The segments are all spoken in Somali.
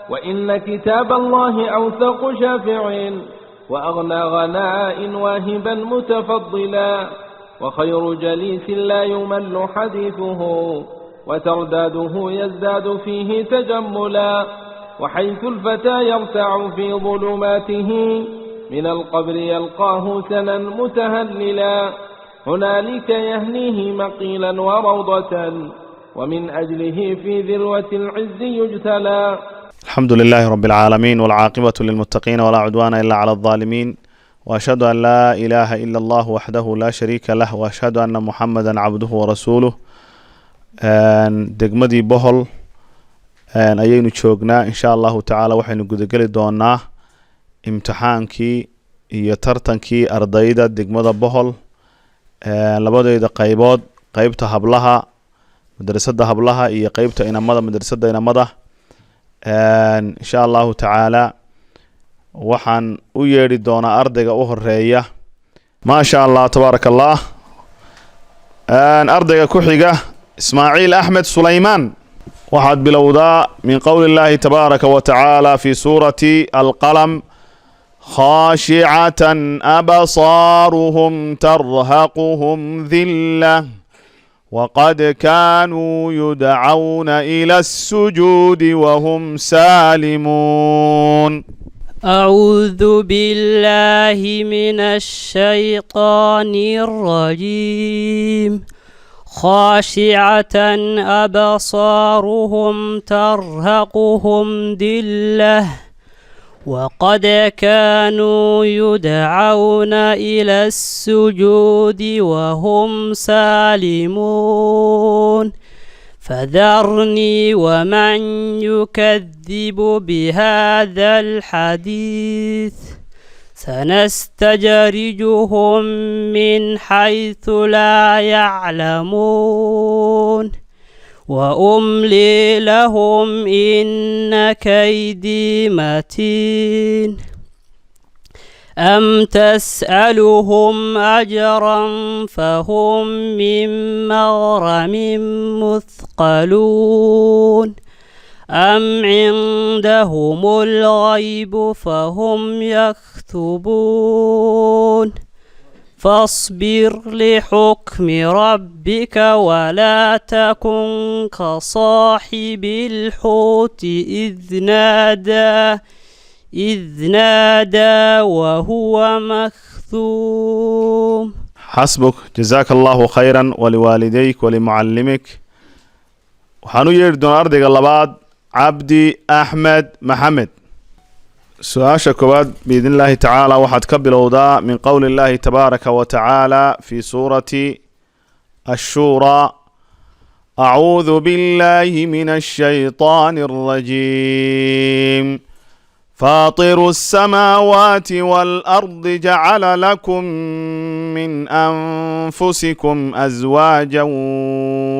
وإن كتاب الله أوثق شافع وأغنى غناء واهبا متفضلا وخير جليس لا يمل حديثه وترداده يزداد فيه تجملا وحيث الفتى يرتع في ظلماته من القبر يلقاه سنا متهللا هنالك يهنيه مقيلا وروضة ومن أجله في ذروة العز يجتلى. الحمد لله رب العالمين، والعاقبة للمتقين، ولا عدوان إلا على الظالمين، وأشهد أن لا إله إلا الله وحده لا شريك له، وأشهد أن محمدا عبده ورسوله. Degmadii Bohol ayaynu joognaa. Insha Allahu tacaala waxaynu gudageli doonaa imtixaankii iyo tartankii ardayda degmada Bohol, labadeyda qaybood, qeybta hablaha madrasada hablaha iyo qeybta inamada madrasada inamada. Insha Allahu tacaala waxaan u yeedhi doonaa ardayga u horeeya. Maasha Allah, tabaaraka Allah. Ardayga ku xiga, Ismaaciil Axmed Sulaymaan, waxaad bilowdaa min qowli اllahi tabaaraka wa tacaala fi suurati Alqalam: خاشعة أبصارهم ترهقهم ذلة وقد كانوا يدعون إلى السجود وهم سالمون. أعوذ بالله من الشيطان الرجيم. خاشعة أبصارهم ترهقهم ذلة وقد كانوا يدعون إلى السجود وهم سالمون. فذرني ومن يكذب بهذا الحديث، سنستدرجهم من حيث لا يعلمون، وأملي لهم، إن كيدي متين. أم تسألهم أجرا فهم من مغرم مثقلون، أم عندهم الغيب فهم يكتبون. فاصبر لحكم ربك ولا تكن كصاحب الحوت إذ نادى وهو مكظوم. حسبك، جزاك الله خيرا ولوالديك ولمعلمك. Waxaan u yeedhi doonaa ardayga labaad, Cabdi Axmed Maxamed. Su-aasha koowaad biidn illaahi tacaala waxaad ka bilowdaa min qowli illahi tabaaraka wa tacaala fi suurati Ashuuraa: أعوذ بالله من الشيطان الرجيم. فاطر السماوات والأرض، جعل لكم من أنفسكم أزواجا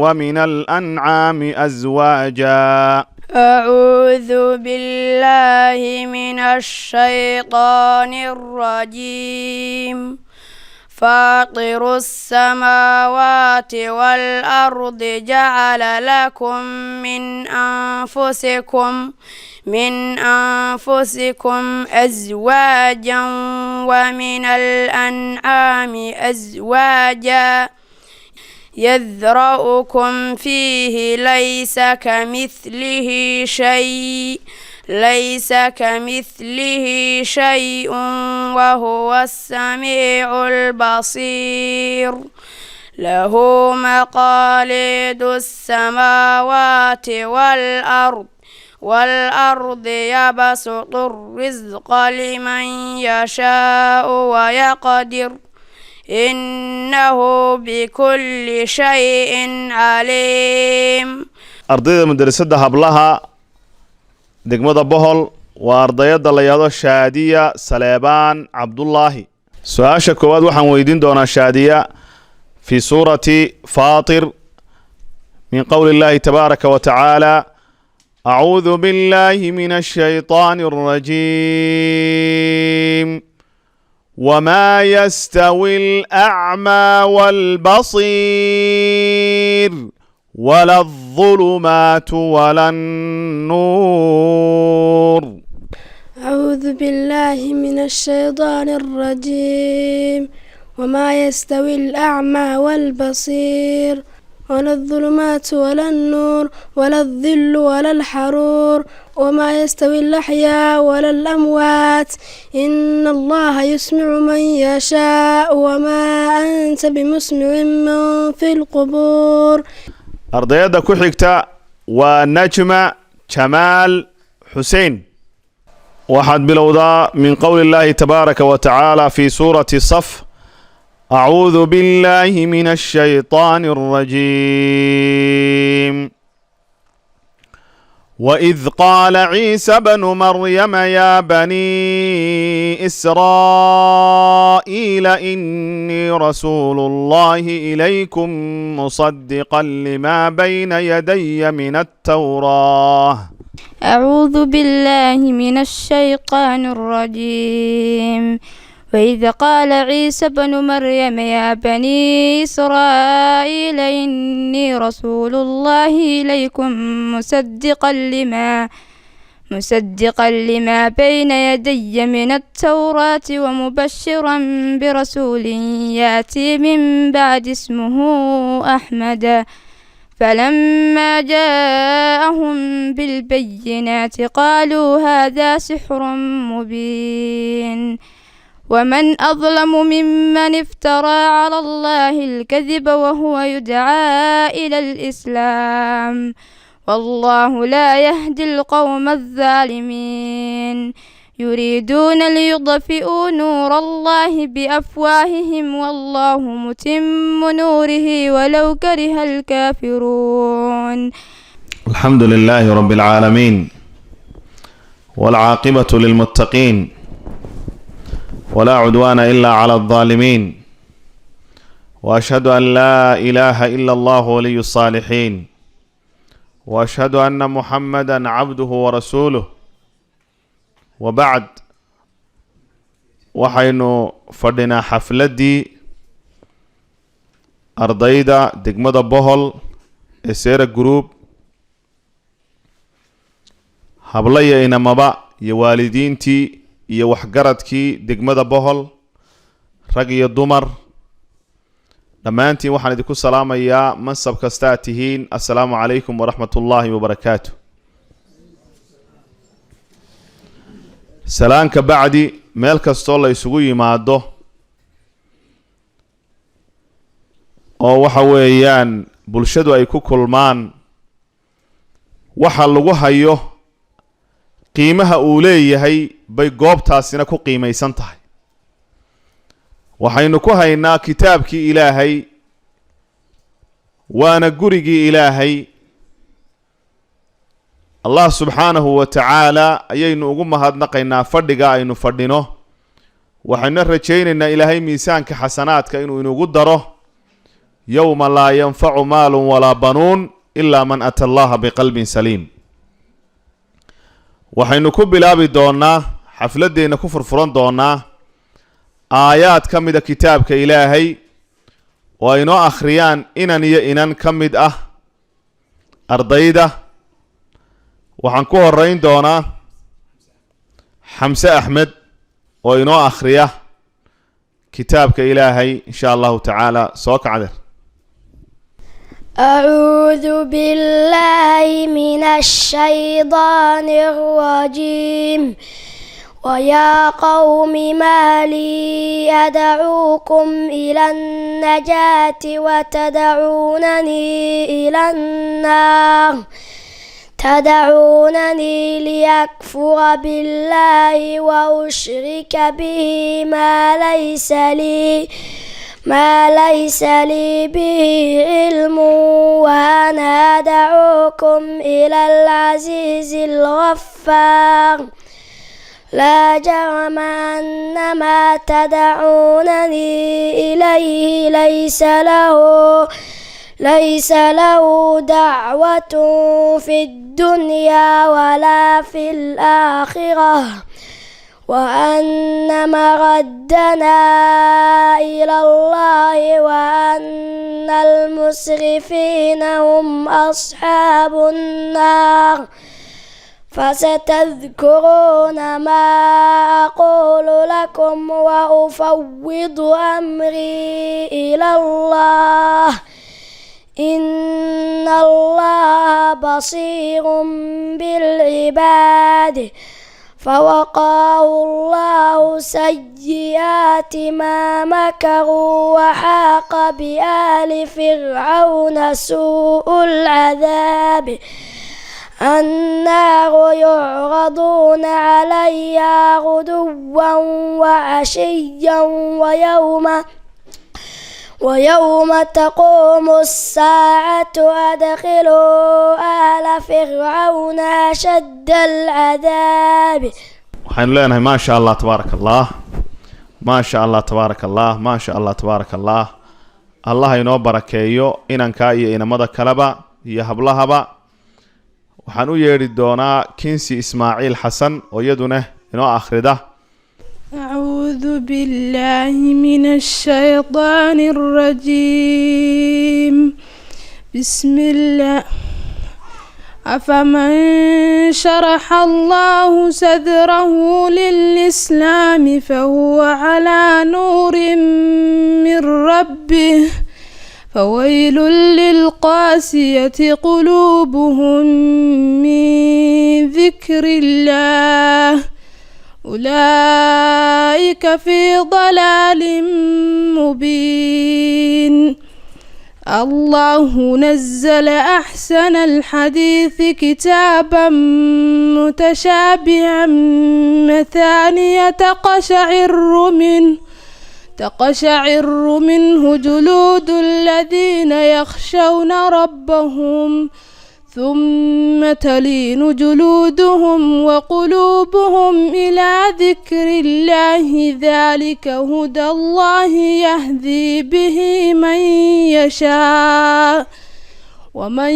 ومن الأنعام أزواجا. أعوذ بالله من الشيطان الرجيم. فاطر السماوات والأرض، جعل لكم من أنفسكم أزواجا ومن الأنعام أزواجا، يذرأكم فيه، ليس كمثله شيء، ليس كمثله شيء، وهو السميع البصير. له مقاليد السماوات والأرض، يبسط الرزق لمن يشاء ويقدر، إنه بكل شيء عليم. Ardayda madrasadda hablaha degmada Bohol waa ardayadda la yahdo Shaadiya Saleebaan Cabdullaahi. Su-aasha koowaad waxaan weydiin doonaa Shaadiya fi suurati Faatir min qowli illahi tabaaraka wa tacaala: أعوذ بالله من الشيطان الرجيم. وما يستوي الأعمى والبصير ولا الظلمات ولا النور. الشيطان الرجيم. وما يستوي الأعمى والبصير ولا الظلمات ولا النور ولا الظل ولا الحرور وما يستوي الأحياء ولا الأموات إن الله يسمع من يشاء وما أنت بمسمع من في القبور. Ardayadda ku xigta waa Najma Jamaal Xuseen. Waxaad bilowdaa min qowli illaahi tabaaraka wa tacaala fi suurati Saf: acuudu billahi min ashaytaani alrajiim. وإذ قال عيسى ابن مريم يا بني إسرائيل إني رسول الله إليكم مصدقا لما بين يدي من التوراة. أعوذ بالله من الشيطان الرجيم. وإذ قال عيسى ابن مريم يا بني إسرائيل إني رسول الله إليكم مصدقا لما بين يدي من التوراة ومبشرا برسول يأتي من بعد اسمه أحمد. فلما جاءهم بالبينات قالوا هذا سحر مبين. ومن أظلم ممن افترى على الله الكذب وهو يدعى إلى الإسلام، والله لا يهدي القوم الظالمين. يريدون ليطفئوا نور الله بأفواههم والله متم نوره ولو كره الكافرون. الحمد لله رب العالمين، والعاقبة للمتقين، ولا عدوان إلا على الظالمين، وأشهد أن لا إله إلا الله ولي الصالحين، وأشهد أن محمدا عبده ورسوله، وبعد. Waxaynu fadhinaa xafladdii ardayda degmada Bohol ee Sera Group, hablo iyo inamaba, iyo waalidiintii iyo waxgaradkii degmada Bohol, rag iyo dumar, dhammaantiin waxaan idinku salaamayaa mansab kasta aad tihiin. Assalaamu calaykum waraxmat ullaahi wabarakaatu. Salaanka bacdi, meel kastoo la isugu yimaado oo waxa weeyaan bulshadu ay ku kulmaan, waxa lagu hayo qiimaha uu leeyahay bay goobtaasina ku qiimaysan tahay. Waxaynu ku haynaa kitaabkii Ilaahay, waana gurigii Ilaahay. Allah subxaanahu wa tacaala ayaynu ugu mahadnaqaynaa fadhiga aynu fadhino. Waxaynu rajaynaynaa Ilaahay miisaanka xasanaadka inuu inugu daro yowma laa yanfacu maalun walaa banuun ilaa man ata Allaha biqalbin saliim. Waxaynu ku bilaabi doonaa xafladdeenna, ku furfuran doonaa aayaad ka mida kitaabka Ilaahay oo ay inoo akhriyaan inan iyo inan ka mid ah ardayda. Waxaan ku horeyn doonaa Xamse Axmed oo inoo akhriya kitaabka Ilaahay insha Allahu tacaala. Soo kacdeer. أعوذ بالله من الشيطان الرجيم. ويا قوم ما لي أدعوكم إلى النجاة وتدعونني إلى النار. تدعونني لأكفر بالله وأشرك به ما ليس لي به علم، وأنا أدعوكم إلى العزيز الغفار. لا جرم أن ما تدعونني إليه ليس له دعوة في الدنيا ولا في الآخرة، وأن مردنا إلى الله، وأن المسرفين هم أصحاب النار. فستذكرون ما أقول لكم وأفوض أمري إلى الله إن الله بصير بالعباد. فوقاه الله سيئات ما مكروا وحاق بآل فرعون سوء العذاب. النار يعرضون عليها غدوا وعشيا ويوم تقوم الساعة أدخلوا آل فرعون أشد العذاب. Waxaynu leenahay, maa sha Allah, tabaaraka Allah, maa sha Allah, tabaaraka Allah, maa sha Allah, tabaaraka Allah. Allah inoo barakeeyo inankaa iyo inamada kaleba iyo hablahaba. Waxaan u yeedhi doonaa Kinsi Ismaaciil Xasan oo iyaduna inoo akhrida. أعوذ بالله من الشيطان الرجيم. بسم الله. أفمن شرح الله صدره للإسلام فهو على نور من ربه، فويل للقاسية قلوبهم من ذكر الله، أولئك في ضلال مبين. الله نزل أحسن الحديث كتابا متشابها مثانية تقشعر منه جلود الذين يخشون ربهم، ثم تلين جلودهم وقلوبهم إلى ذكر الله، ذلك هدى الله يهدي به من يشاء، ومن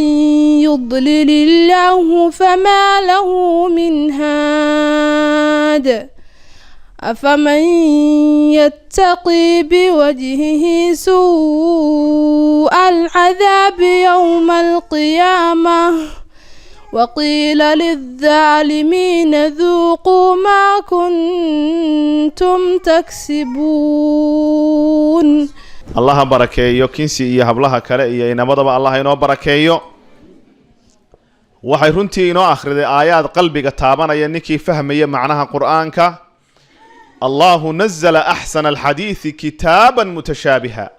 يضلل الله فما له من هاد. أفمن يتقي بوجهه سوء العذاب يوم القيامة، وقيل للظالمين ذوقوا ما كنتم تكسبون. Allaha barakeeyo Kinsi iyo hablaha kale iyo inamadaba, Allah inoo barakeeyo. Waxay runtii inoo akhriday aayaad qalbiga taabanaya ninkii fahmaya macnaha Qur-aanka. الله نزل أحسن الحديث كتابا متشابها.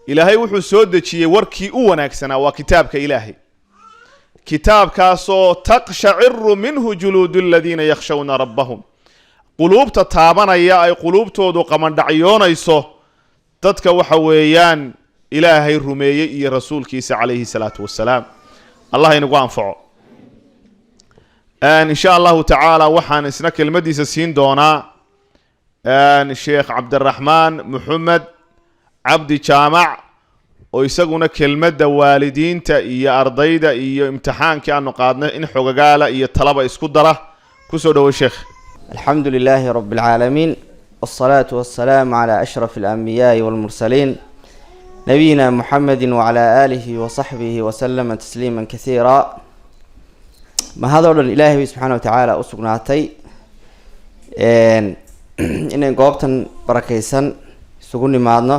Ilaahay wuxuu soo dejiyey warkii u wanaagsanaa, waa kitaabka Ilaahay, kitaabkaasoo تقشعر منه جلود الذين يخشون ربهم, quluubta taabanaya, ay quluubtoodu qamandhacyoonayso dadka waxa weeyaan Ilaahay rumeeyey iyo rasuulkiisa calayhi salaatu wasalaam. Allah inagu anfaco in sha Allahu tacaala. Waxaan isna kelmadiisa siin doonaa Sheekh Cabdiraxmaan Maxamed Cabdi Jaamac oo isaguna kelmadda waalidiinta iyo ardayda iyo imtixaankii aanu qaadnay in xogagaala iyo talaba isku dara. Kusoo dhawo, sheekh. الحمد لله رب العالمين، والصلاة والسلام على أشرف الأنبياء والمرسلين، نبينا محمد وعلى آله وصحبه وسلم تسليما كثيرا. Mahadoo dhan Ilaahay subxaana wa tacaala u sugnaatay inayn goobtan barakeysan isugu nimaadno,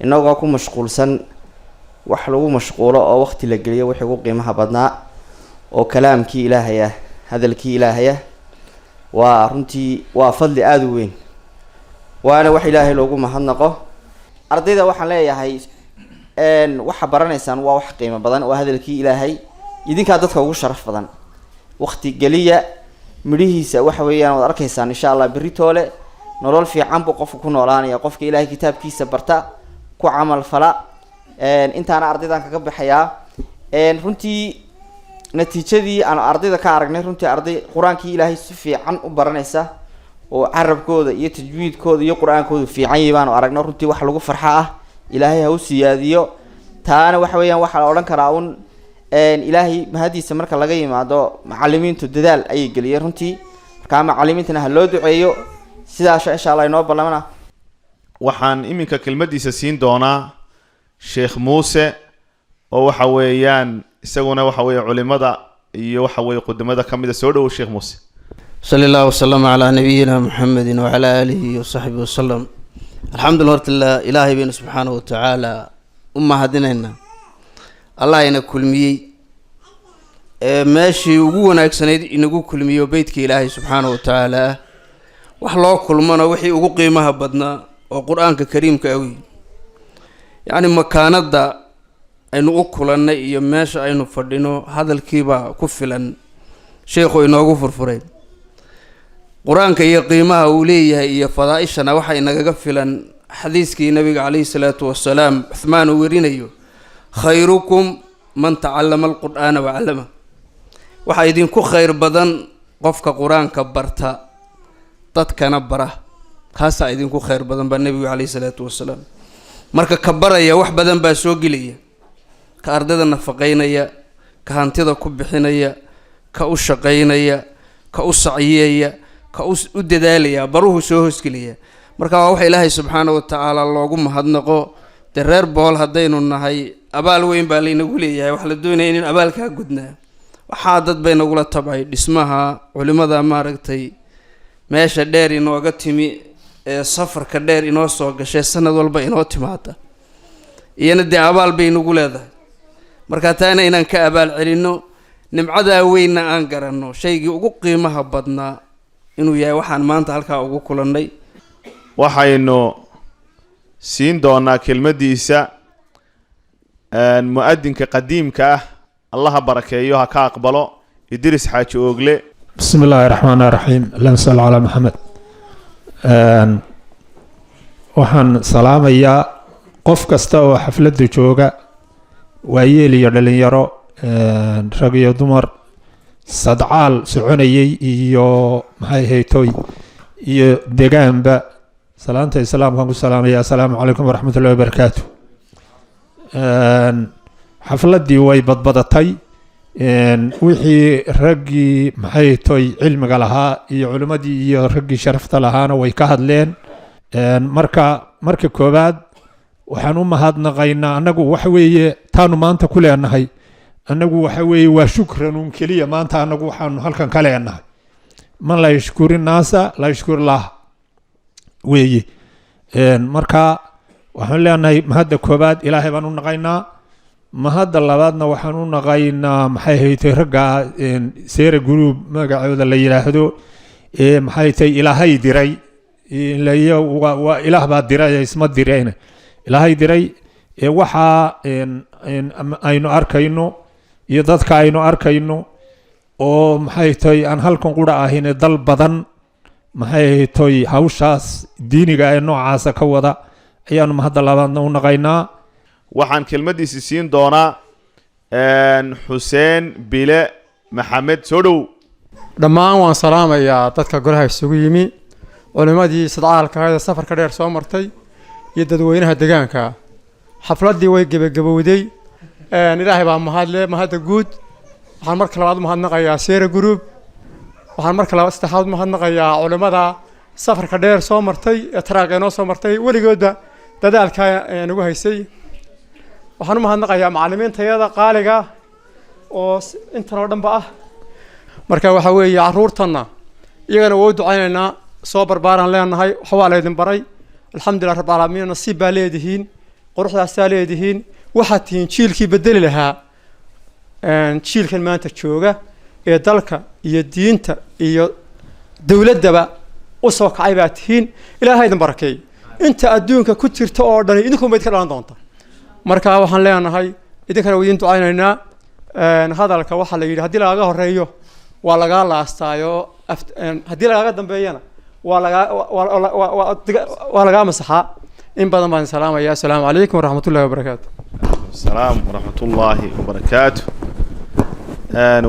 inagoo ku mashquulsan wax lagu mashquulo oo waqti la geliyo wixii ugu qiimaha badnaa oo kalaamkii Ilaahay ah, hadalkii Ilaahay ah. Waa runtii waa fadli aada u weyn, waana wax Ilaahay loogu mahadnaqo. Ardayda waxaan leeyahay, waxa baranaysaan waa wax qiimo badan, waa hadalkii Ilaahay. Idinkaa dadka ugu sharaf badan. Waqti geliya, midhihiisa waxa weeyaan waad arkaysaan insha Allah. Beritoole nolol fiican buu qofku ku noolaanaya, qofka Ilaahay kitaabkiisa barta, ku camal fala. Intaana ardaydan kaga baxayaa. Runtii natiijadii aan ardayda ka aragnay, runtii arday Qur-aankii Ilaahay si fiican u baranaysa oo carabkooda iyo tajwiidkooda iyo Qur-aankoodu fiican yahay baanu aragno. Runtii wax lagu farxo ah. Ilaahay ha u siyaadiyo. Taana waxa weeyaan waxaa la odhan karaa un Ilaahay mahadiisa marka laga yimaado, macalimiintu dadaal ayay geliyeen runtii. Markaa macalimiintana ha loo duceeyo. Sidaas insha Allah inoo ballamana. Waxaan iminka kelmaddiisa siin doonaa Sheekh Muuse oo waxa weeyaan isaguna waxa weeye culimada Iyo waxa weeye qudamada ka mida. Soo dhowow, Sheekh Muuse. Sali allah wasalama calaa nabiyina Muxamedi wacalaa aalihi wasaxbihi wasalam. Alxamdulillah, horta Ilaahay baynu subxaanahu watacaala u mahadinaynaa. Allah ina kulmiyey ee meeshii ugu wanaagsanayd inagu kulmiyo, beytka Ilaahay subxaanahu watacaala ah. Wax loo kulmana wixii ugu qiimaha badnaa oo Qur-aanka Kariimka awi, yacni makaanadda aynu u kulannay iyo meesha aynu fadhino, hadalkiibaa ku filan sheekhu inoogu furfuray. Qur-aanka iyo qiimaha uu leeyahay iyo fadaa-ishana waxaa inagaga filan xadiiskii Nabiga calayhi salaatu wasalaam, Cuthmaan uu werinayo: "Khayrukum man tacallama alqur'aana wacallama." Waxaa idinku khayr badan qofka Qur-aanka barta, dadkana bara, kaasaa idinku khayr badan baa Nebigu calayhi salaatu wasalaam. Marka ka baraya wax badan baa soo gelaya: ka ardayda nafaqeynaya, ka hantida ku bixinaya, ka u shaqaynaya, ka u sacyiyaya, ka u dadaalaya, baruhu soo hoosgelaya. Marka waa waxa Ilaahay subxaana wa tacaala loogu mahadnaqo. Dee reer Bohol haddaynu nahay, abaal weyn baa laynagu leeyahay. Wax la doonaya in abaalkaa gudnaa. Waxaa dad bay nagula tabcay dhismaha, culimada maaragtay meesha dheer inooga timi ee safarka dheer inoo soo gashay, sanad walba inoo timaada, iyana dee abaal bay nagu leedahay. Marka taana inaan ka abaal celinno, nimcadaa weynna aan garanno, shaygii ugu qiimaha badnaa inuu yahay waxaan maanta halkaa ugu kulannay. Waxaynu siin doonaa kelmaddiisa mu-adinka qadiimka ah, Allaha barakeeyo, ha ka aqbalo, Idris Xaaji Oogle. بسم الله الرحمن الرحيم، اللهم صل على محمد. Waxaan salaamayaa qof kasta oo xafladda jooga, waayeel iyo dhalinyaro, rag iyo dumar, sadcaal soconayay iyo maxay haytoy iyo degaanba. Salaanta Islaamkaan ku salaamaya: assalaamu calaykum waraxmat ullahi wabarakaatu. Xafladdii way badbadatay. Wixii raggii maxay toy cilmiga lahaa iyo culimmadii iyo raggii sharafta lahaana way ka hadleen. Marka koowaad waxaan u mahadnaqaynaa annagu, waxa weeye taanu maanta ku leenahay annagu waxa weeye waa shukran uun keliya. Maanta annagu waxaanu halkan ka leenahay: man laa yashkuri naasa laa yashkur lah weeye. Marka waxaan leenahay mahadda koowaad Ilaahay baan u naqaynaa. Mahadda labaadna waxaan u naqaynaa maxay haytay ragga Seera Group magacooda la yidhaahdo ee maxay tay Ilaahay diray. Ilayo waa Ilaah baa diray, isma direen, Ilaahay diray. Ee waxaa aynu arkayno iyo dadka aynu arkayno oo maxay tahay aan halkan qura ahayn, dal badan maxay toy hawshaas diiniga ee noocaasa ka wada, ayaanu mahadda labaadna u naqaynaa. Waxaan kelmaddiisi siin doonaa Xuseen Bile Maxamed. Soo dhow. Dhammaan waan salaamayaa dadka golaha isugu yimi, culimmadii sadcaalka ahayd ee safarka dheer soo martay iyo dadweynaha deegaanka. Xafladdii way gebagabowday. Ilaahay baa mahadle, mahadda guud. Waxaan marka labaad u mahadnaqayaa Seera Group. Waxaan marka labaad saddexaad u mahadnaqayaa culimmada safarka dheer soo martay ee taraaqa inoo soo martay, weligoodba dadaalka nagu haysay. Waxaan u mahadnaqayaa macallimiintayada qaaliga oo intan oo dhanba ah. Marka waxa weeye carruurtanna iyagana waa u ducaynaynaa, soo barbaaraan leenahay. Wax waa laydin baray, alxamdulilah rabbi caalamiin. Nasiib baa leedihiin, quruxdaasaa leedihiin. Waxaad tihiin jiilkii bedeli lahaa jiilkan maanta jooga ee dalka iyo diinta iyo dowladdaba u soo kacay baa tihiin. Ilaahay idin barakeey. Inta adduunka ku jirta oo dhani idinkun bayd ka dhalan doonta. Marka waxaan leenahay idinkana waa idin ducaynaynaa. Hadalka waxaa la yidhi: haddii lagaaga horeeyo waa lagaa laastaayo, haddii lagaaga dambeeyana waa lagaa waa lagaa masaxaa. In badan baan salaamaya. Assalaamu calaykum waraxmat ullahi wabarakaatu. Salaam waraxmat ullaahi wabarakaatu.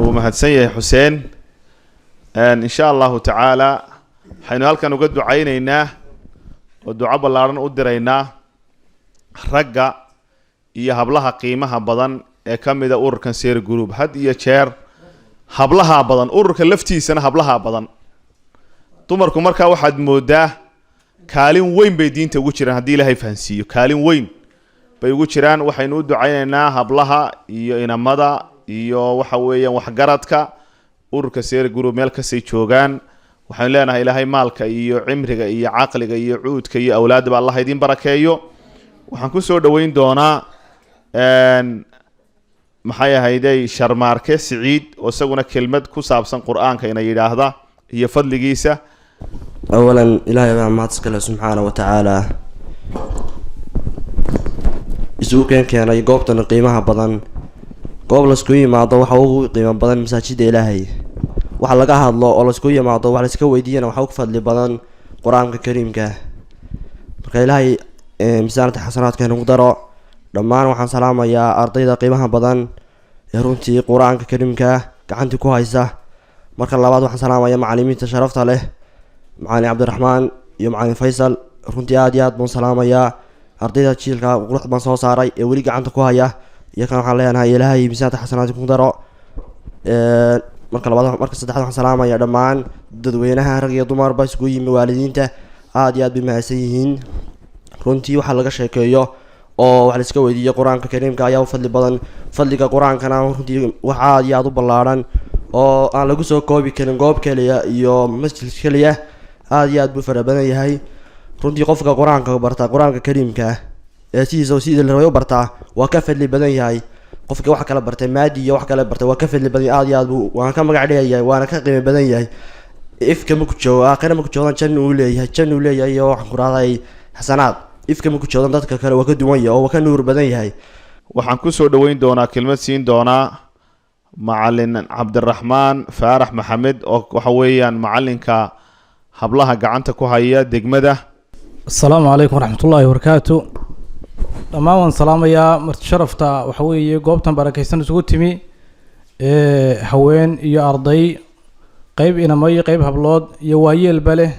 Wuu mahadsan yahay Xuseen. Insha Allahu tacaala waxaynu halkan uga ducaynaynaa oo duco ballaadhan u diraynaa ragga iyo hablaha qiimaha badan ee ka mida ururkan Seer Group. Had iyo jeer hablaha badan, ururka laftiisana hablaha badan. Dumarku markaa waxaad moodaa kaalin weyn bay diinta ugu jiraan, haddii Ilaahay fahansiiyo, kaalin weyn bay ugu jiraan. Waxaynu u ducaynaynaa hablaha iyo inamada. Iyo waxa weeyaan waxgaradka ururka Seera Group meel kastay joogaan, waxaynu leenahay Ilaahay maalka iyo cimriga iyo caqliga iyo cuudka iyo awlaadaba Allah idiin barakeeyo. Waxaan kusoo dhoweyn doonaa, maxay ahayday, Sharmaarke Siciid oo isaguna kelmad ku saabsan Qur-aanka ina yidhaahda iyo fadligiisa. Awalan, Ilaahay baa mahad iskale subxaana wa tacaala, isugu keenay goobtan qiimaha badan. Goob laisku yimaado waxa ugu qiimo badan masaajida Ilaahay. Waxa laga hadlo oo laisku yimaado, wax laiska weydiiyana, waxa ugu fadli badan Qur-aanka Kariimka. Marka Ilaahay miisaanata xasanaadka inagu daro dhammaan. Waxaan salaamayaa ardayda qiimaha badan ee runtii Qur-aanka Kariimka gacantii ku haysa. Marka labaad, waxaan salaamayaa macalimiinta sharafta leh, Macalin Cabdiraxmaan iyo Macalin Faysal. Runtii aad iyo aad baan salaamayaa ardayda jiilka qurux baan soo saaray ee weli gacanta ku haya. Iyo kan waxaan leenahay Ilaahay miisaanta xasanaadka ku daro. Marka labaad, marka saddexaad, waxaan salaamayaa dhammaan dadweynaha, rag iyo dumarba isugu yimi, waalidiinta. Aad iyo aad bay mahadsan yihiin. Runtii waxaa laga sheekeeyo oo wax la iska weydiiyo Qur-aanka Kariimka ayaa u fadli badan. Fadliga Qur-aankana runtii wax aad iyo aad u ballaadhan oo aan lagu soo koobi karin goob keliya iyo masjid keliya. Aad iyo aad buu fara badan yahay. Runtii qofka Qur-aanka barta, Qur-aanka Kariimka ee sidiisa sidii la rabay u bartaa, waa ka fadli badan yahay qofka wax kala bartay, maadi iyo wax kale bartay, waa ka fadli badan yahay. Aad iyo aad buu waana ka magac dheeyahay, waana ka qiimo badan yahay. Ifka ma ku joogo, aakhira ma ku joogan, janna uu leeyahay, janna uu leeyahay iyo waxaan ku rahday xasanaad. Ifka ma ku joogan, dadka kale waa ka duwan yahay oo waa ka nuur badan yahay. Waxaan kusoo dhoweyn doonaa, kelmad siin doonaa, Macalin Cabdiraxmaan Faarax Maxamed oo waxa weeyaan macalinka hablaha gacanta ku haya degmada. Asalaamu calaykum waraxmatullaahi wabarakaatu. Dhammaan waan salaamayaa marti sharafta waxa weeye goobtan barakaysan isugu timi, ee haween iyo arday, qeyb inamo iyo qeyb hablood iyo waayeelba leh.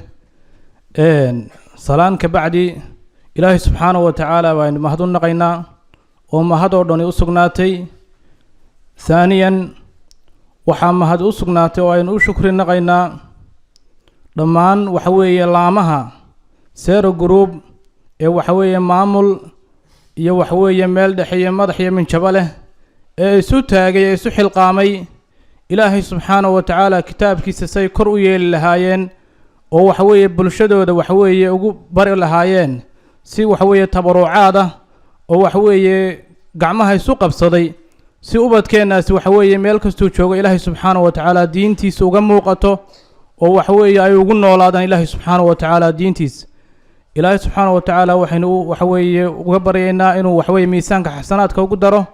Salaan ka bacdi, Ilaahay subxaanahu wa tacaala baynu mahad u naqaynaa oo mahad oo dhani u sugnaatay. Thaaniyan, waxaa mahad u sugnaatay oo aynu u shukri naqaynaa dhammaan waxa weeye laamaha Sero Group ee waxa weeye maamul iyo waxa weeye meel dhexe iyo madax iyo minjabo leh ee isu taagay ee isu xilqaamay Ilaahay subxaanahu wa tacaala kitaabkiisa say kor u yeeli lahaayeen oo waxa weeye bulshadooda waxa weeye ugu bari lahaayeen si waxa weeye tabarucaad ah, oo waxa weeye gacmaha isu qabsaday si ubadkeennaasi waxa weeye meel kastuu joogo Ilaahay subxaanahu wa tacaala diintiisa uga muuqato oo waxa weeye ay ugu noolaadaan Ilaahay subxaanahu wa tacaala diintiisa. Ilaahay subxaanahu wa tacaala waxaynu waxa weeye uga baryaynaa inuu waxa weeye miisaanka xasanaadka ugu daro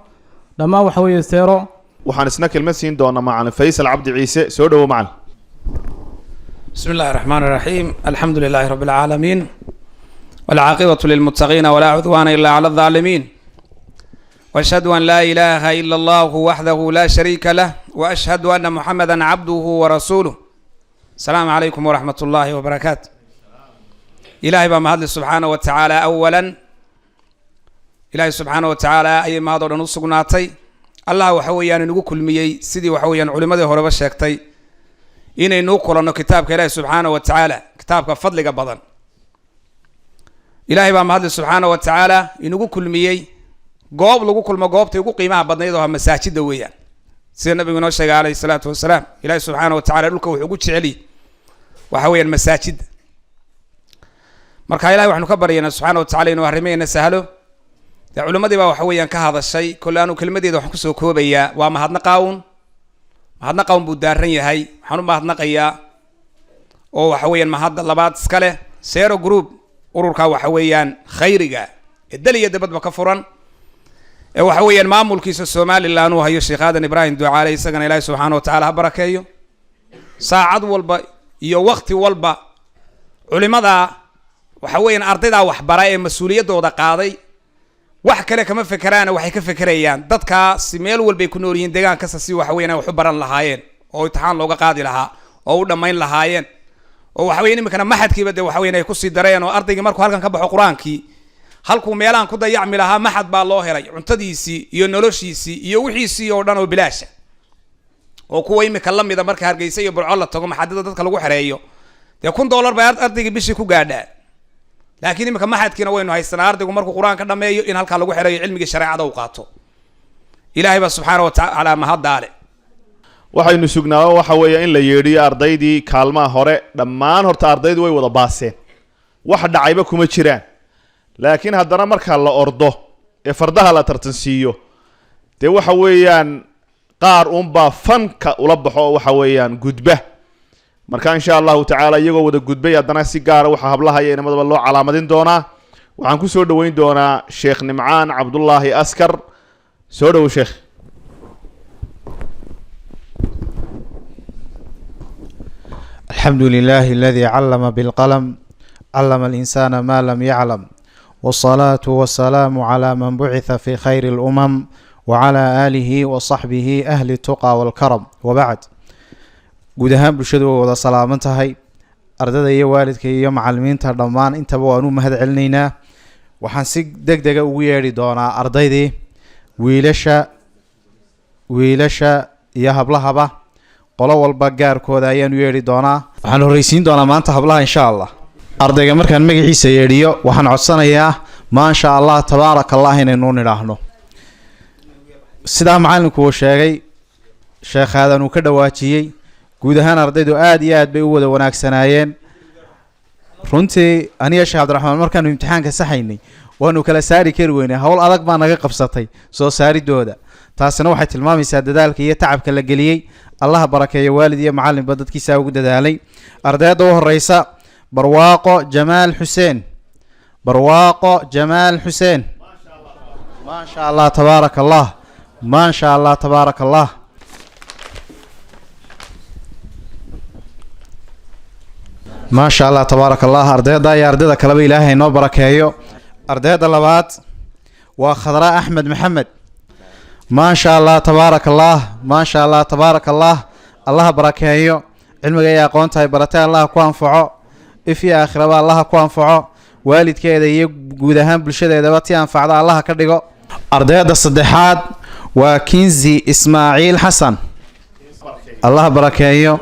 dhammaan waxa weeye Seero. Waxaan isna kelmad siin doonaa Macalin Faysal Cabdi Ciise. Soo dhowo, macalin. بسم الله الرحمن الرحيم، الحمد لله رب العالمين، والعاقبة للمتقين، ولا عدوان إلا على الظالمين، وأشهد أن لا إله إلا الله وحده لا شريك له، وأشهد أن محمدا عبده ورسوله. السلام عليكم ورحمة الله وبركاته. إلهي baa mahadle سبحانه وتعالى. أولا، Ilaahay subxaana wa tacaala ayay mahad oo dhan u sugnaatay. Allah waxa weeyaan inagu kulmiyey sidii waxa weeyaan culimmadii horeba sheegtay inaynuu kulanno kitaabka Ilaahi subxaana wa tacaala, kitaabka fadliga badan. Ilaahay baa mahadle subxaana wa tacaala inagu kulmiyey goob lagu kulmo goobtay ugu qiimaha badnayd oo ah masaajida weeyaan. Sida nabigu inoo sheegay calayhi salaatu wasalaam, Ilaahi subxaana wa tacala dhulka wuxuu ugu jeceliy waxa weeyaan masaajida. Marka Ilahay waxaanu ka baryaynaa subxaana wa tacala inuu arrimaheena sahlo. Dee culimmadii baa waxa weeyaan ka hadashay. Kolle anu kelmadeeda waxaan kusoo koobayaa waa mahadnaqaawun. Mahadnaqaawun buu daaran yahay. Waxaan u mahadnaqayaa oo waxa weeyaan mahadda labaad iska leh Sero Group, ururka waxa weeyaan khayriga ee dal iyo dabadba ka furan ee waxa weeyaan maamulkiisa Somaliland uu hayo Sheekh Aadan Ibraahim Ducaale. Isagana Ilaahi subxaana wa tacala ha barakeeyo. Saacad walba iyo wakti walba culimada waxa weeyaan ardaydaa waxbara ee mas-uuliyaddooda qaaday wax kale kama fekeraana, waxay ka fekerayaan dadkaasi meel walbay ku nool yihiin, deegaan kasta, si waxa weeyaan ay wax u baran lahaayeen oo imtixaan looga qaadi lahaa oo u dhammayn lahaayeen, oo waxa weyan iminkana maxadkiiba dee waxa weyan ay kusii dareen, oo ardaygii markuu halkan ka baxo Qur-aankii, halkuu meelahan ku dayacmi lahaa, maxad baa loo helay, cuntadiisii iyo noloshiisii iyo wixiisii oo dhan oo bilaasha, oo kuwa imika la mida marka Hargeysa iyo Burco la tago, maxadada dadka lagu xereeyo dee $1000 bay ardaygii bishii ku gaadhaa. Laakiin iminka maxadkiina waynu haysanaa, ardaygu markuu Qur-aan ka dhameeyo in halkaa lagu xereeyo, cilmigii shareecada uu qaato. Ilaahay baa subxaana wa tacaala mahaddaale. Waxaynu sugnaaba waxa weeye in la yeedhiyo ardaydii kaalmaha hore. Dhammaan horta ardaydu way wada baaseen, wax dhacayba kuma jiraan, laakiin haddana marka la ordo ee fardaha la tartansiiyo, dee waxa weeyaan qaar uunbaa fanka ula baxo oo waxa weeyaan gudba. Marka insha Allahu tacaala iyagoo wada gudbay, haddana si gaara waxaa hablaha iyo inamadaba loo calaamadin doonaa. Waxaan ku soo dhoweyn doonaa Sheekh Nimcaan Cabdullaahi Askar. Soo dhowow, sheekh. الحمد لله الذي علم بالقلم، علم الإنسان ما لم يعلم، والصلاة والسلام على من بعث في خير الأمم وعلى آله وصحبه أهل التقى والكرم، وبعد. Guud ahaan bulshadu way wada salaaman tahay, ardada iyo waalidka iyo macalimiinta dhammaan intaba waan u mahad celinaynaa. Waxaan si deg dega ugu yeedhi doonaa ardaydii wiilasha iyo hablahaba, qolo walba gaarkooda ayaan u yeedhi doonaa. Waxaan horreysiin doonaa maanta hablaha insha Allah. Ardayga markaan magaciisa yeedhiyo, waxaan codsanayaa maasha Allah, tabaaraka Allah inaynu nidhaahno. Sidaa macalinku uu sheegay, sheekh Aadan uu ka dhawaajiyey, guud ahaan ardaydu aada iyo aad bay u wada wanaagsanaayeen. Runtii aniga Sheekh Cabdiraxmaan markaanu imtixaanka saxaynay waanu kala saari kari weynay, howl adag baa naga qabsatay soo saaridooda. Taasina waxay tilmaamaysaa dadaalka iyo tacabka la geliyey. Allaha barakeeyo waalid iyo macalinba dadkiisaa ugu dadaalay. Ardayda u horeysa, Barwaaqo Jamaal Xuseen. Barwaaqo Jamaal Xuseen, maasha Allah, tabaaraka Allah, maasha Allah, tabaaraka Allah. Maasha Allah, tabaaraka Allah. Ardayda iyo ardayda kaleba Ilaahay inoo barakeeyo. Ardayda labaad waa Khadra Axmed Maxamed. Maasha Allah, tabaaraka Allah, maasha Allah, tabaaraka Allah. Allaha barakeeyo cilmiga iyo aqoonta ay baratay, Allaha ku anfaco if iyo aakhiraba, Allaha ku anfaco waalidkeeda iyo guud ahaan bulshadeedaba, ti anfacda Allaha ka dhigo. Ardayda saddexaad waa Kinzi Ismaaciil Xasan. Allaha barakeeyo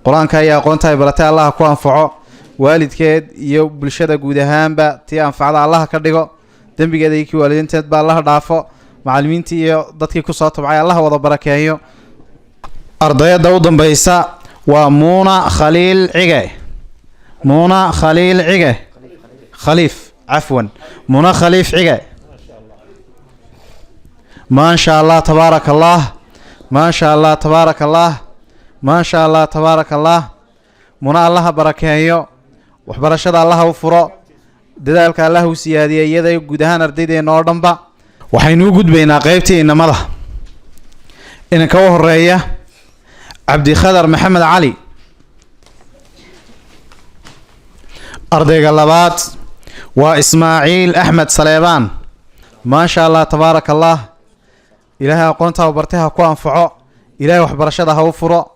qur-aanka iyo aqoonta ay baratay, Allaha ku anfaco waalidkeed iyo bulshada guud ahaanba, tii anfacda Allaha ka dhigo, dembigeeda iyo kii waalidiinteed ba Allaha dhaafo, macalimiintii iyo dadkii kusoo tabcay Allaha wada barakeeyo. Ardayada u dambeysa waa Muuna Khaliil Cige. Muuna Khaliil Cige, Khaliif, cafwan, Muuna Khaliif Cige. Maasha Allah, tabaaraka Allah, maasha Allah, tabaaraka Allah, maasha Allah, tabaaraka Allah. Muna Allaha barakeeyo, waxbarashada Allaha u furo, dadaalka Allaha u siyaadiya iyada guud ahaan ardaydeena oo dhanba. Waxaynu u gudbaynaa qeybtii inamada. Inanka u horeeya, Cabdikhadar Maxamed Cali. Ardayga labaad waa Ismaaciil Axmed Saleebaan. Maasha Allah, tabaaraka Allah. Ilaahay aqoonta u bartay ha ku anfaco, Ilaahay waxbarashada ha u furo,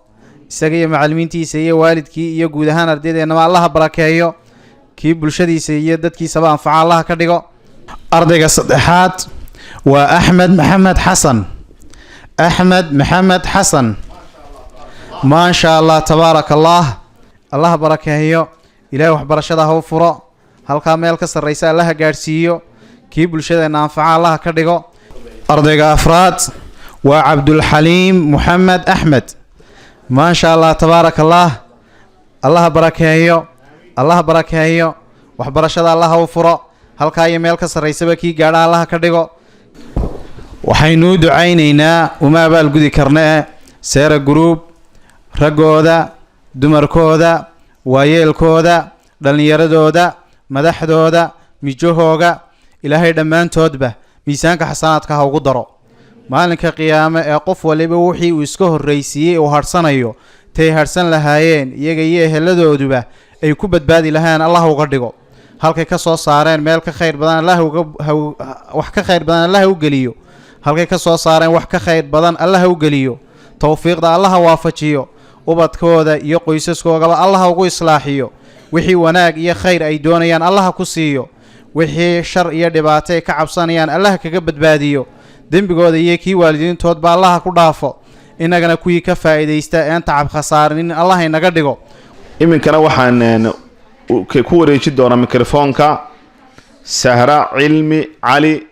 isaga iyo macalimiintiisa iyo waalidkii iyo guud ahaan ardaydeenaba Allaha barakeeyo, kii bulshadiisa iyo dadkiisaba anfaca Allaha ka dhigo. Ardayga saddexaad waa Axmed Maxamed Xasan. Axmed Maxamed Xasan, maasha Allah, tabaaraka Allah. Allaha barakeeyo, Ilaahay waxbarashada ha u furo, halkaa meel ka sarreysa Allaha gaadhsiiyo, kii bulshadeenna anfaca Allaha ka dhigo. Ardayga afraad waa Cabdulxaliim Moxamed Axmed. Maasha Allah, tabaaraka Allah. Allaha barakeeyo, Allaha barakeeyo, waxbarashada Allaha u furo, halkaa iyo meel ka sarreysaba kii gaadha Allaha ka dhigo. Waxaynu u ducaynaynaa, uma abaalgudi karnee, Seera Group, raggooda, dumarkooda, waayeelkooda, dhallinyaradooda, madaxdooda, mijahooga. Ilaahay dhammaantoodba miisaanka xasanaadka ha ugu daro. Maalinka qiyaame ee qof waliba wixii uu iska horraysiiyey uu hadhsanayo, tay hadhsan lahaayeen iyaga iyo eheladooduba ay ku badbaadi lahaayeen Allah uga dhigo. Halkay ka soo saareen meel ka khayr badan Allah uga wax ka khayr badan Allah u geliyo. Halkay ka soo saareen wax ka khayr badan Allah u geliyo. Towfiiqda Allaha waafajiyo, ubadkooda iyo qoysaskoogaba Allaha ugu islaaxiyo. Wixii wanaag iyo khayr ay doonayaan Allaha ku siiyo, wixii shar iyo dhibaato ay ka cabsanayaan Allaha kaga badbaadiyo, dembigooda iyo kii waalidiintoodba Allaha ku dhaafo, innagana kuwii ka faa'iidaysta een tacab khasaarinin Allah inaga dhigo. Iminkana waxaan ku wareejin doonaa mikrofoonka Sahra Cilmi Cali.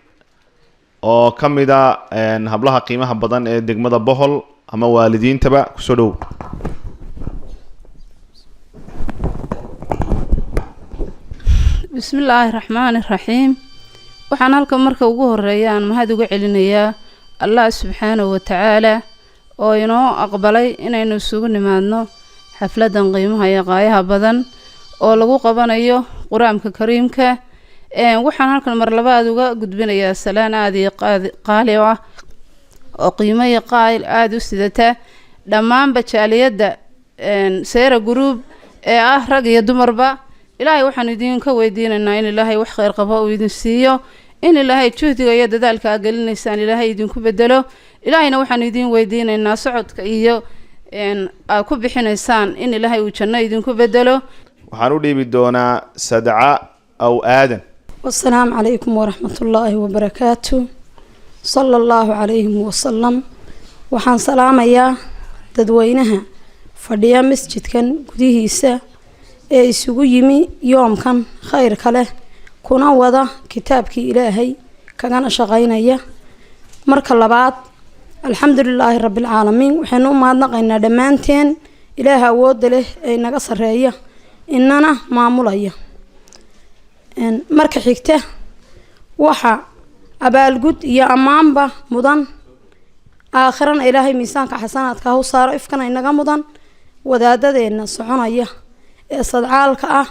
Oo ka mid a hablaha qiimaha badan ee degmada Bohol ama waalidiintaba, kusoo dhow. Bismillaahi raxmaani raxiim. Waxaan halkan marka ugu horeeya aan mahad uga celinayaa Allah subxaanahu watacaala oo inoo aqbalay inaynu isugu nimaadno xafladan qiimaha iyo qaayaha badan oo lagu qabanayo Qur-aanka Kariimka. Waxaan halkan mar labaad uga gudbinayaa salaan aada iyo qaali u ah oo qiimo iyo qaayl aada u sidata dhammaanba jaaliyadda Seera Group ee ah rag iyo dumarba. Ilaahay waxaanu idinka weydiinaynaa in Ilaahay wax kheyr qabo uu idin siiyo, in Ilaahay juhdiga iyo dadaalka aa gelinaysaan Ilaahay idinku bedelo. Ilaahayna waxaanu idin weydiinaynaa socodka iyo aad ku bixinaysaan in Ilaahay uu janno idinku bedelo. Waxaan u dhiibi doonaa Sadca aw Aadan. Wasalaamu calaykum waraxmat ullaahi wabarakaatu, sala allahu calayhim wasalam. Waxaan salaamayaa dadweynaha fadhiya masjidkan gudihiisa ee isugu yimi yoomkan khayrka leh, kuna wada kitaabkii Ilaahay kagana shaqaynaya. Marka labaad, alxamdulilaahi rabbilcaalamiin. Waxaynu u mahadnaqaynaa dhammaanteen Ilaaha awoodda leh ee inaga sarreeya inana maamulaya. Marka xigta, waxa abaalgud iyo ammaanba mudan, aakhirana Ilaahay miisaanka xasanaadka ha u saaro, ifkana inaga mudan, wadaadadeenna soconaya ee sadcaalka ah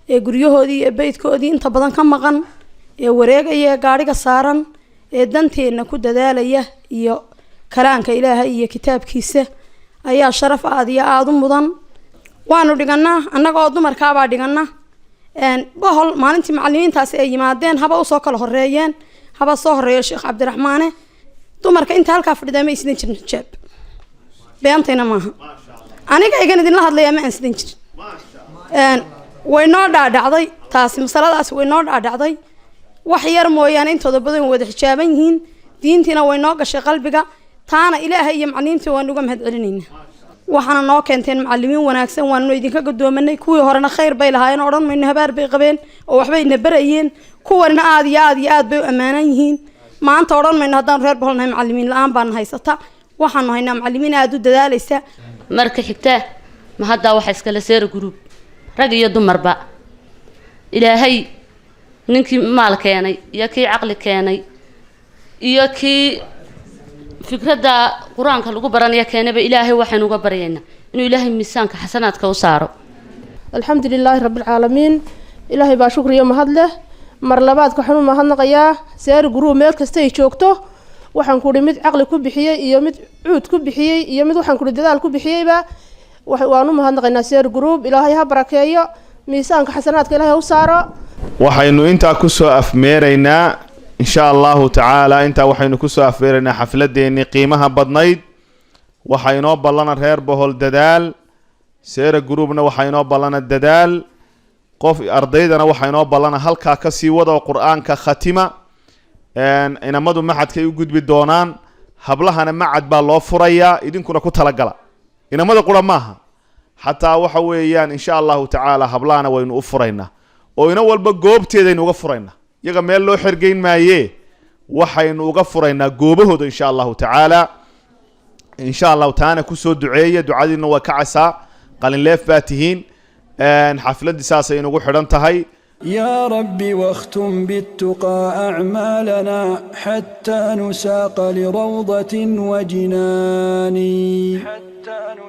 ee guryahoodii iyo beydkoodii inta badan ka maqan, ee wareegaya, ee gaadhiga saaran, ee danteenna ku dadaalaya iyo kalaanka Ilaahay iyo kitaabkiisa ayaa sharaf aada iyo aada u mudan. Waanu dhiganaa, annaga oo dumarkaabaa dhigana Bohol. Maalintii macalimiintaasi ay yimaadeen, haba usoo kala horeeyeen, haba soo horeeyo Sheekh Cabdiraxmaane, dumarka inta halkaa fadhidaa ma aysidan jirin xijaab. Beentayna maaha, aniga igan idinla hadlayaa ma aan sidan jirin. Way noo dhaadhacday taasi, masaladaasi way noo dhaadhacday. Wax yar mooyaane intooda badan way wada xijaaban yihiin, diintiina way noo gashay qalbiga. Taana Ilaahay iyo macalimiintii waan uga mahad celinaynaa. Waxaana noo keenteen macalimiin wanaagsan, waanu idinka gadoomanay. Kuwii horena khayr bay lahaayeen, odhan mayno habaar bay qabeen oo waxbay na barayeen. Kuwanina aada iyo aada iyo aad bay u ammaanan yihiin. Maanta odhan mayno haddaanu reer Bohol nahay macalimiin la-aan baana haysata. Waxaanu haynaa macalimiin aada u dadaalaysa. Marka xigta, ma haddaa waxa iskale Seera Group, rag iyo dumarba. Ilaahay ninkii maal keenay iyo kii caqli keenay iyo kii fikradda Qur-aanka lagu baranaya keenayba, Ilaahay waxaynu uga baryaynaa inuu Ilaahay miisaanka xasanaadka u saaro. Alxamdu lilaahi rabbilcaalamiin. Ilaahay baa shukriyo mahad leh. Mar labaadka waxaan u mahadnaqayaa Seeri Group meel kasta ay joogto. Waxaan kuhi mid caqli ku bixiyey iyo mid cuud ku bixiyey iyo mid waxaan kuhi dadaal ku bixiyeyba waan u mahadnaqaynaa Seeri Group. Ilaahay ha barakeeyo, miisaanka xasanaadka Ilaahay ha u saaro. Waxaynu intaa kusoo afmeeraynaa, insha Allahu tacaala, intaa waxaynu kusoo afmeeraynaa xafladeennii qiimaha badnayd. Waxaa inoo ballana reer Bohol dadaal, Seera Groupna waxaa inoo ballana dadaal. Qof ardaydana waxaa inoo ballana halkaa kasii wada oo Qur-aanka khatima. Inamadu maxadkay u gudbi doonaan, hablahana macad baa loo furayaa. Idinkuna ku talagala, inamada qura maaha, xataa waxa weeyaan insha Allahu tacaala hablahana waynu u furaynaa oo ina walba goobteedaynu uga furaynaa. Iyaga meel loo xergeyn maayee, waxaynu uga furaynaa goobahooda insha Allahu tacaala. Insha Allahu taana kusoo duceeya, ducadiina waa ka casaa, qalinleef baa tihiin. Xafladdii saasay inugu xidhan tahay. يا رب واختم بالتقى أعمالنا حتى نساق لروضة وجنان.